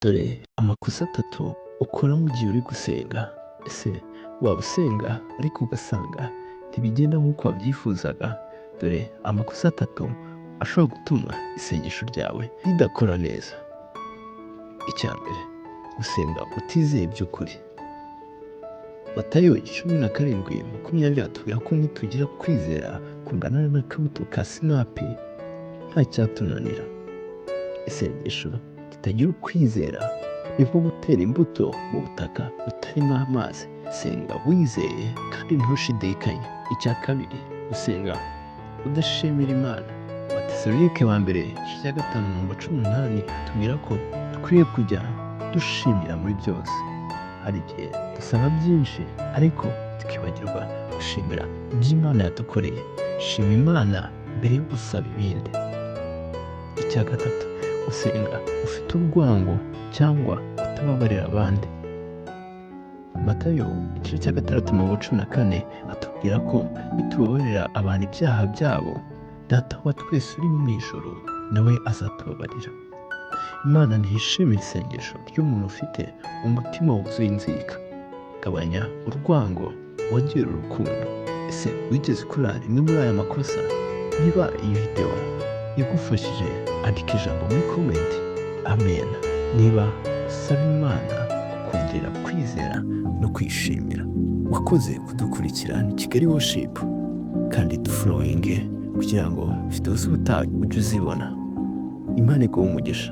Dore amakosa atatu ukora mu gihe uri gusenga. Ese waba usenga ariko ugasanga ntibigenda nk'uko wabyifuzaga? Dore amakosa atatu ashobora gutuma isengesho ryawe ridakora neza. Icya mbere, gusenga utizeye by'ukuri. Matayo 17:20 atubwira ko nitugira kwizera kungana n'akabuto ka sinapi, nta cyatunanira. Isengesho ritagira ukwizera ni nko gutera imbuto mu butaka butarimo amazi. Senga wizeye kandi ntushidikanye. Icya kabiri, gusenga udashimira Imana. Abatesalonike ba mbere igice cya 5 umurongo 18 atubwira ko dukwiye kujya dushimira muri byose. Hari igihe dusaba byinshi ariko tukibagirwa gushimira ibyo Imana yadukoreye. Shima Imana mbere yo gusaba ibindi. Icya gatatu, gusenga ufite urwango cyangwa kutababarira abandi. Matayo igice cya 6 umurongo 14 atubwira ko nitubabarira abantu ibyaha byabo, Data wa twese uri mu ijuru nawe azatubabarira. Imana ntiyishimira isengesho ry'umuntu ufite umutima wuzuye inzika. Gabanya urwango, wongere urukundo. Ese wigeze ukora rimwe muri aya makosa? Niba iyi video igufashije, andika ijambo muri comment "amen" niba usaba Imana kukongerera kwizera no kwishimira. Wakoze kudukurikira, ni Kigali Worship, kandi dufollowinge kugira ngo video z'ubutaha ujye uzibona. Imana iguhe umugisha.